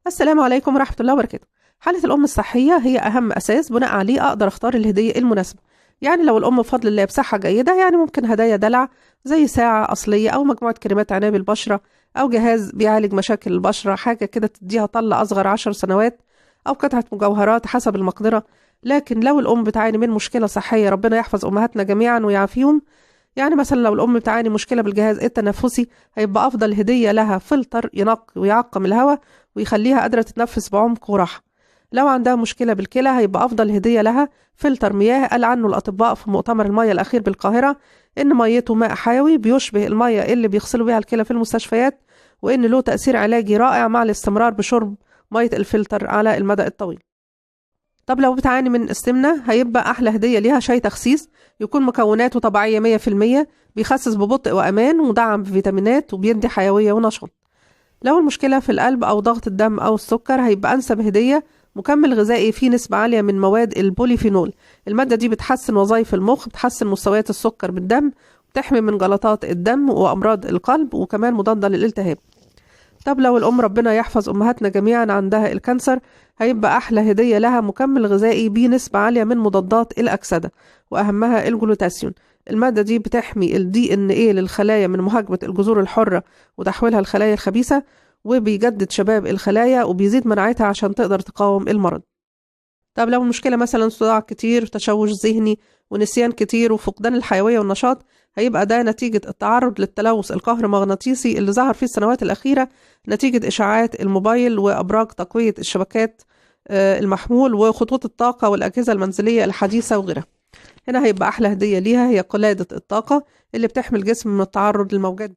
السلام عليكم ورحمة الله وبركاته. حالة الأم الصحية هي أهم أساس بناء عليه أقدر أختار الهدية المناسبة. يعني لو الأم بفضل الله بصحة جيدة، يعني ممكن هدايا دلع زي ساعة أصلية أو مجموعة كريمات عناية بالبشرة أو جهاز بيعالج مشاكل البشرة، حاجة كده تديها طلة أصغر 10 سنوات، أو قطعة مجوهرات حسب المقدرة. لكن لو الأم بتعاني من مشكلة صحية، ربنا يحفظ أمهاتنا جميعا ويعافيهم، يعني مثلا لو الأم بتعاني مشكلة بالجهاز التنفسي، هيبقى أفضل هدية لها فلتر ينقي ويعقم الهواء ويخليها قادرة تتنفس بعمق وراحة. لو عندها مشكلة بالكلى، هيبقى أفضل هدية لها فلتر مياه قال عنه الأطباء في مؤتمر المية الأخير بالقاهرة إن ميته ماء حيوي بيشبه المية اللي بيغسلوا بيها الكلى في المستشفيات، وإن له تأثير علاجي رائع مع الاستمرار بشرب مية الفلتر على المدى الطويل. طب لو بتعاني من السمنة، هيبقى أحلى هدية ليها شاي تخسيس يكون مكوناته طبيعية 100%، بيخسس ببطء وأمان ومدعم بفيتامينات وبيدي حيوية ونشاط. لو المشكلة في القلب أو ضغط الدم أو السكر، هيبقى أنسب هدية مكمل غذائي فيه نسبة عالية من مواد البوليفينول. المادة دي بتحسن وظائف المخ، بتحسن مستويات السكر بالدم، بتحمي من جلطات الدم وأمراض القلب، وكمان مضادة للالتهاب. طب لو الأم ربنا يحفظ أمهاتنا جميعا عندها ال cancer، هيبقى أحلى هدية لها مكمل غذائي بيه نسبة عالية من مضادات الأكسدة وأهمها الجلوتاسيون. المادة دي بتحمي ال DNA للخلايا من مهاجمة الجذور الحرة وتحويلها للخلايا الخبيثة، وبيجدد شباب الخلايا وبيزيد مناعتها عشان تقدر تقاوم المرض. طب لو المشكلة مثلا صداع كتير وتشوش ذهني ونسيان كتير وفقدان الحيوية والنشاط، هيبقى ده نتيجة التعرض للتلوث الكهرومغناطيسي اللي ظهر في السنوات الأخيرة نتيجة إشعاعات الموبايل وأبراج تقوية الشبكات المحمول وخطوط الطاقة والأجهزة المنزلية الحديثة وغيرها. هنا هيبقى أحلى هدية ليها هي قلادة الطاقة اللي بتحمي الجسم من التعرض للموجات.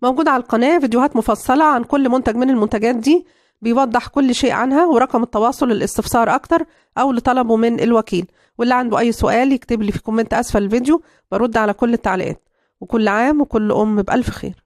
موجود على القناة فيديوهات مفصلة عن كل منتج من المنتجات دي، بيوضح كل شيء عنها، ورقم التواصل للاستفسار أكتر أو لطلبه من الوكيل. واللي عنده أي سؤال يكتب لي في comment أسفل الفيديو، برد على كل التعليقات. وكل عام وكل أم بألف خير.